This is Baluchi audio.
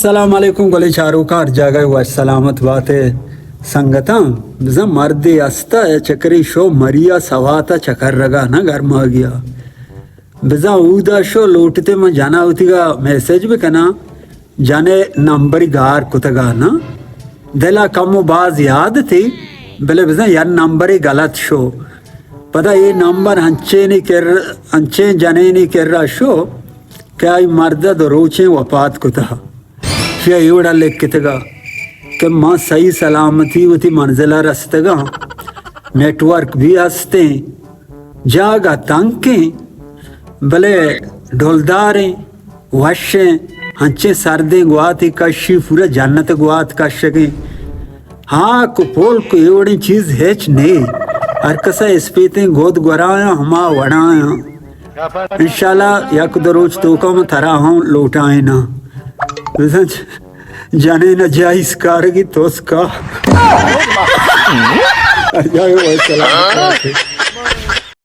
السلام علیکم گلیں چاروکاں، ہر جاگہ وش سلامت بات ئے سنگتاں۔ بزاں مردے ہستہ چکرے شو مریا سواتا چکرگا نہ گرماگیا۔ بزاں اودا شو لوٹتے من جنا وتیگا میسج بکناں، جنے نمبری گار کتگا نہ۔ دلا کم و باز یاد تھی، بلے بزاں یک نمبری غلط شو۔ پدا اے نمبر انچینی کر، انچیں جنینی کرا شو کہ آئی مرد دو روچیں وفات کتا۔ شیا اے وڑا لکھتگا کہ ما صحیح سلامتی وتی منزلا رستگاں، نیٹ ورک بھی ہستیں، جاگہ تنکیں، بلے ڈولداریں، وشیں، ہنچیں سردیں گواتے کشی، پورا جنت گوات کشگیں۔ ہاک و پلک و اے وڑیں چیز ہچ نے۔ ہر کسا اسپیتیں گد گورایاں ہما وڑایاں۔ انشاءاللہ یک دو روچ توکا من ترا ہم لوٹائیناں۔ بزاں جنین جائز کارگی توسکا۔ جائے وای سلامت بات ئے۔